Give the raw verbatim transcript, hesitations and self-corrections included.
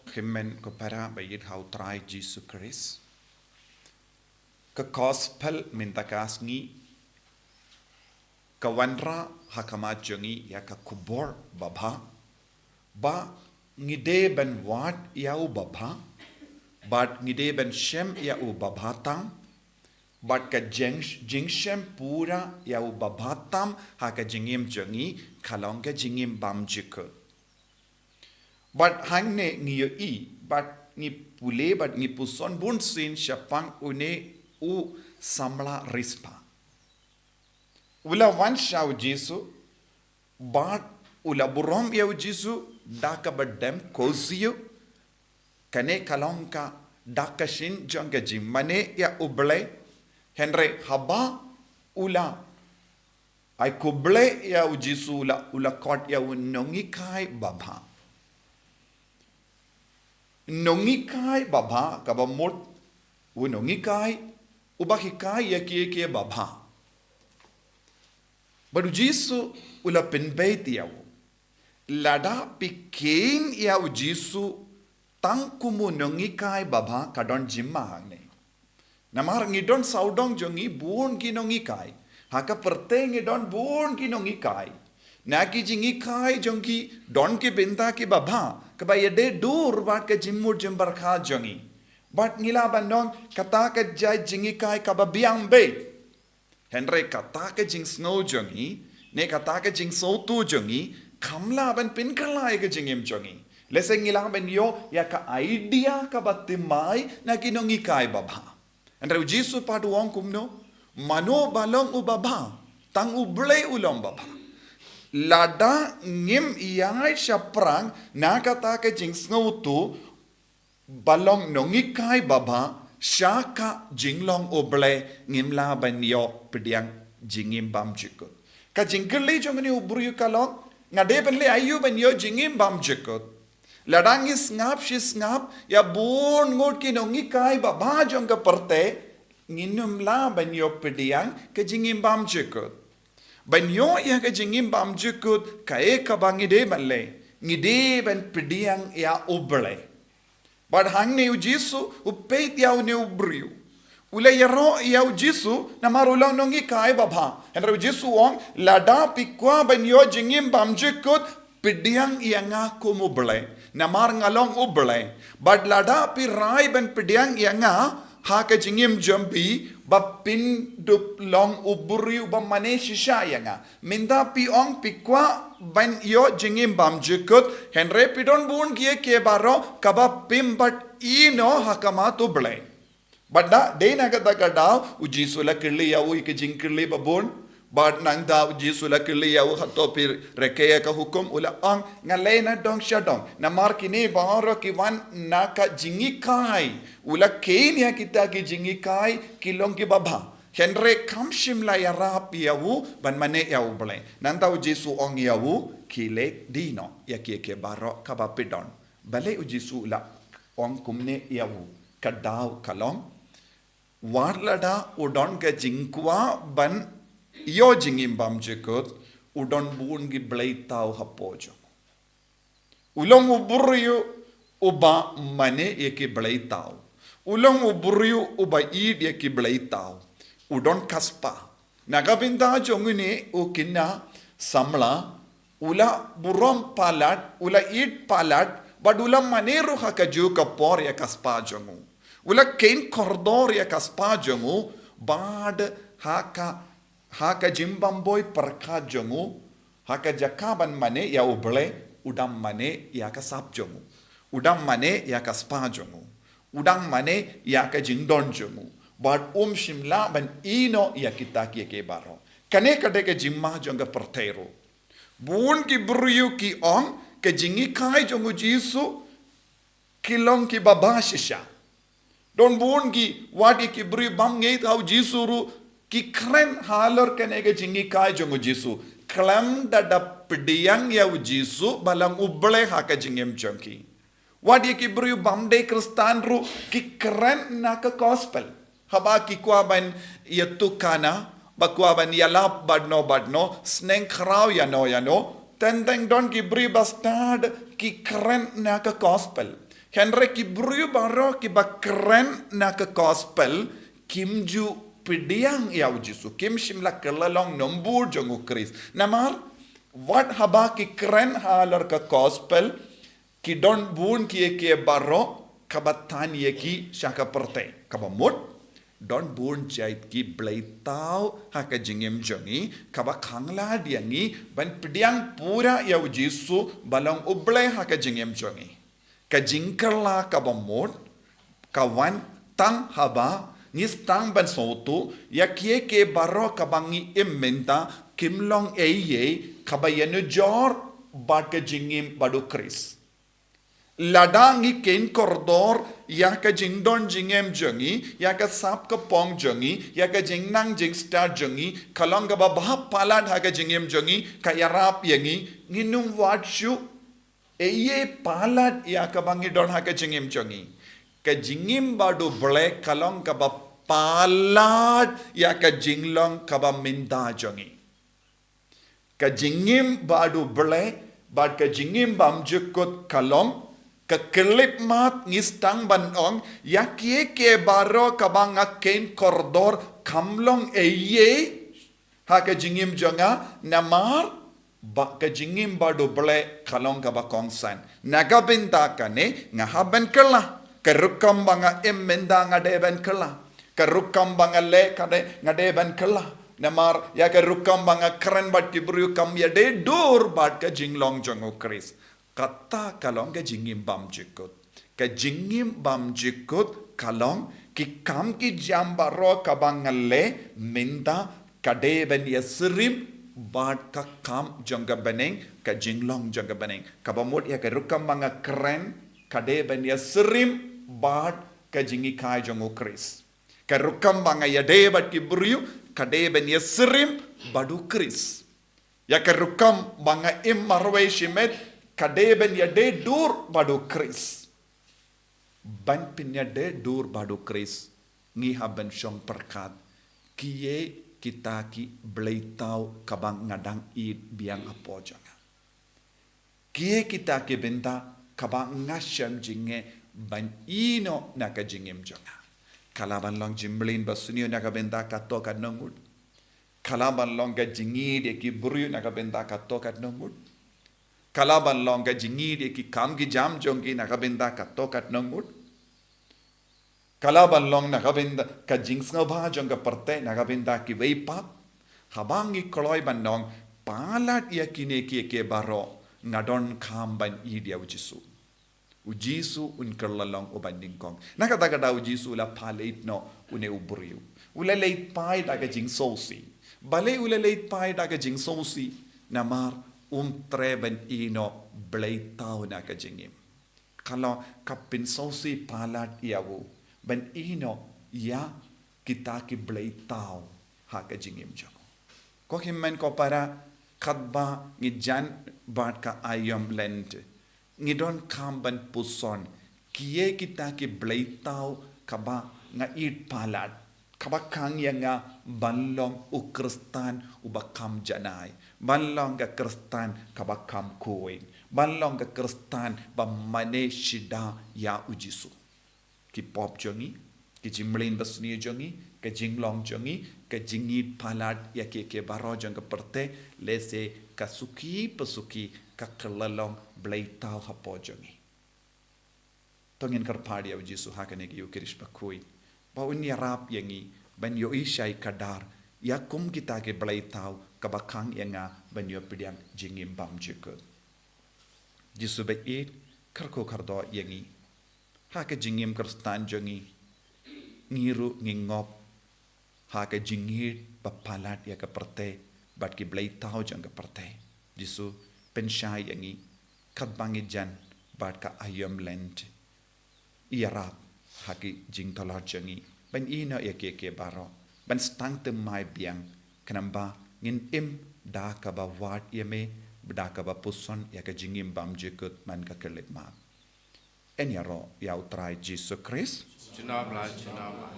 Kmen ko para ba ïeit ha u Trai Jisu Krist. Ka gospel mynta ka sngi ka wanrah ha khmat jong ngi ïa ka khubor babha ba ngi dei ban wad ïa u babha, bad ngi dei ban shem ïa u babha tam, bad ka jing, jingshem pura ïa u babha tam ha ka jingim jong ngi ka long ka jingim bymjukut. Bad hangne ngi ïohi, bad ngi pule, bad ngi puson bunsien shaphang une u samla riewspah. U la wan sha u Jisu, bad u la burom ïa u Jisu da kaba dem khublei. Kane ka long ka dak ka shin jong ka jingmane ïa u Blei. Hynrei haba u la ai khublei ïa u Jisu, u la, u la khot ïa u nonghikai babha. Nonghikai babha, kaba mut u nonghikai uba hikai ïa kiei kiei babha. Bad u Jisu u la pynbeit ïa u. Lada phi kheiñ ïa u Jisu tang kum u nonghikai babha, ka don jingma hangne. Namar ngi don sawdong jong ngi bun ki nonghikai. Ha ka pyrthei ngi don bun ki nonghikai. Na ki jinghikai jong ki don ki bynta ki babha, kaba ïadei dur bad ka jingmut jingpyrkhat jong ngi. Bad ngi lah ban ong kata ka jait jinghikai kaba biang beit. Hynrei kata ka jingsngew jong ngi, ne kata ka jingsngewthuh jong ngi, kam lah ban pynkylla ïa ka jingim jong ngi. Lehse ngi lah ban ïoh ïa ka idea kaba thymmai na ki nonghikai babha. Hynrei u Jisu pat u ong kumno, mano ba long u babha, tang u Blei u long babha. Lada ngim ïaid shaphrang na kata ka jingsngewthuh, ba long nonghikai babha sha ka jinglong u Blei, ngim lah ban ïoh pdiang jingim bymjukut. Ka jingkylli jong une u briew ka long, nga dei ban leh aïu ban ïoh jingim bymjukut? Lada ngi sngap shi sngap ïa bun ngut ki nonghikai babha jong ka pyrthei, ngin ym lah ban ïoh pdiang ka jingim bymjukut. Ban ïoh ïa ka jingim bymjukut, kaei kaba ngi dei ban leh? Ngi dei ban pdiang ïa u Blei. Bad hangne u Jisu u peit ïa une u briew. U la ïaroh ïa u Jisu namar u long nonghikai babha. Hynrei u Jisu u ong, lada phi kwah ban ïoh jingim bymjukut, pdiang ïa nga kum u Blei. Namar nga long u Blei. Bad lada phi rai ban pdiang ïa nga ha ka jingim jong phi, ba phin dup long u briew ba mane shisha ïa nga. Mynta phi ong phi kwah ban ïoh jingim bymjukut, hynrei phi don bun kiei kiei baroh kaba phim pat ïehnoh ha khmat u Blei. Bad da dei na kata ka daw u Jisu u la kylli ïa u ïa ki jingkylli babun. Bad nangta u Jisu u la kylli ïa u, hato phi rakhe ïa ka hukum? U la ong, nga leh nadong shadong. Namar kine baroh ki wan na ka jinghikai. U la kheiñ ïa kita ki jinghikai ki long ki babha. Hynrei kam shym la ïarap ïa u ban mane ïa u Blei. Nangta u Jisu u ong ïa u, khie leit die noh ïa kiei kiei baroh kaba phi don. Balei u Jisu u la ong kumne ïa u? Ka daw ka long, wat lada u don ka jingkwah ban ïoh jingim bymjukut, u don bun ki blei thaw hapoh jong u. U long u briew uba mane ïa ki blei thaw. U long u briew uba ïeit ïa ki blei thaw. U don ka spah. Na ka bynta jong une u khynnah samla, u la burom palat, u la ïeit palat, bad u la mane ruh ha kajuh ka por ïa ka spah jong u. U la kheiñ kordor ïa ka spah jong u, bad ha ka, ha ka jingbymhok pyrkhat jong u, ha ka jaka ban mane ïa u Blei, u dang mane ïa ka sap jong u. U dang mane ïa ka spah jong u. U dang mane ïa ka jingdon jong u. Bad um shym lah ban ïehnoh ïa kita kiei kiei baroh. Kane ka dei ka jingma jong ka pyrthei ruh. Bun ki briew ki ong ka jinghikai jong u Jisu ki long ki babha shisha. Don bun ki, wat ïa ki briew bym ngeit ha u Jisu ruh ki kren halor kane ka jinghikai jong u Jisu. Khlem da da pdiang ïa u Jisu ba long u Blei ha ka jingim jong ki. Wat ïa ki briew bym dei Khristan ruh ki kren na ka gospel. Haba ki kwah ban ïatukana, ba kwah ban ïalap bad no bad no, sneng khraw ïa no ïa no, teng teng don ki briew ba stad ki kren na ka gospel. Hynrei ki briew baroh kiba kren na ka gospel, kim ju pdiang ïa u Jisu, kim shym la kylla long nongbud jong u Khrist. Namar, wat haba ki kren halor ka gospel, ki don bun kiei kiei baroh kaba tan ïa ki sha ka pyrthei. Kaba mut, don bun jait ki bleitaw ha ka jingim jong ngi, kaba khanglad ïa ngi ban pdiang pura ïa u Jisu ba long u Blei ha ka jingim jong ngi. Ka jingkylla kaba mut ka wan tang haba ngi sdang ban sngewthuh ïa kiei kiei baroh kaba ngi im mynta kim long ei ei kaba ïanujor bad ka jingim bad u Khrist. Lada ngi khein kordor ïa ka jingdon jingem jong ngi, ïa ka sap ka pong jong ngi, ïa ka jingnang jingstad jong ngi, ka long kaba bha palat ha ka jingim jong ngi, ka ïarap ïa ngi, ngin ym wad shuh ei ei palat ïa kaba ngi don ha ka jingim jong ngi. Ka jingim bad u Blei ka long kaba palat ïa ka jinglong kaba mynta jong ngi. Ka jingim bad u Blei bad ka jingim bymjukut ka long ka khyllipmat ngi sdang ban ong ïa kiei kiei baroh kaba nga khein kordor kam long ei ei ha ka jingim jong nga, namar ba ka jingim bad u Blei ka long kaba kongsan. Na ka bynta kane nga hap ban kylla. Ka rukom ba nga im mynta nga dei ban kylla. Ka rukom ba nga leh ka dei, nga dei ban kylla. Namar ïa ka rukom ba nga kren bad ki briew kam ïadei dur bad ka jinglong jong u Khrist. Kata ka long ka jingim bymjukut. Ka jingim bymjukut ka long ki kam ki jam baroh kaba nga leh mynta ka dei ban ïasyriem bad ka kam jong ka bneng, ka jinglong jong ka bneng. Kaba mut ïa ka rukom ba nga kren ka dei ban ïasyriem bad ka jinghikai jong u Khrist. Ka rukom ba nga ïadei bad ki briew ka dei ban ïasyriem bad u Khrist. Ïa ka rukom ba nga im marwei shimet ka dei ban ïadei dur bad u Khrist. Ban pynïadei dur bad u Khrist, ngi hap ban shong pyrkhat kiei kita ki bleitaw kaba nga dang ïeit biang hapoh jong nga. Kiei kita ki bynta kaba nga shem jingeh ban ïehnoh na ka jingim jong nga. Ka lah ban long jingmlien ba sniew na ka bynta katto katno ngut. Ka lah ban long ka jingïeit ïa ki briew na ka bynta katto katno ngut. Ka lah ban long ka jingïeit ïa ki kam ki jam jong ki na ka bynta katto katno ngut. Ka lah ban long na ka bynta ka jingsngewbha jong ka pyrthei na ka bynta kiwei pat. Haba ngi kloi ban ong palat ïa kine kiei kiei baroh nga donkam ban ïeit ïa u Jisu. U Jisu un kylla long uba nyngkong. Na kata ka daw u Jisu u la pynleit noh une u briew. U la leit phai da ka jingsngewsih. Balei u la leit phai da ka jingsngewsih? Namar um treh ban ïehnoh bleitaw na ka jingim. Ka long ka pynsngewsih palat ïa u ban ïehnoh ïa kita ki bleitaw ha ka jingim jong u. Ko hynmen ko para, katba ngi jan bad ka aïom Lent, ngi donkam ban puson kiei kita ki bleitaw kaba nga ïeit palat, kaba khang ïa nga ban long u Khristan uba kham janai, ban long ka Khristan kaba kham khuid, ban long ka Khristan ba mane shisha ïa u Jisu. Ki pop jong ngi, ki jingmlien ba sniew jong ngi, ka jinglong jong ngi, ka jingïeit palat ïa kiei kiei baroh jong ka pyrthei, lehse ka suki pa suki ka kylla long bleitaw hapoh jong ngi. To ngin kyrpad ïa u Jisu ha kane ka Ïukharist bakhuid ba un ïarap ïa ngi ban ïohi shai kdar ïa kum kita ki bleitaw kaba khang ïa nga ban ïoh pdiang jingim bymjukut. Jisu baieit, kyrkhu kyrdoh ïa ngi. Ha ka jingim Khristan jong ngi, ngi ruh ngi ngop ha ka jingïeit ba palat ïa ka pyrthei bad ki bleitaw jong ka pyrthei. Jisu, pynshai ïa ngi katba ngi jan bad ka aïom Lent. Ïarap ha ki jingtlot jong ngi ban ïehnoh ïa kiei kiei baroh, ban sdang thymmai biang, khnang ba ngin im da kaba wad ïa me, da kaba puson ïa ka jingim bymjukut man ka khyllipmat. Yn ïaroh ïa u Trai Jisu Khrist. Junom la, junom la.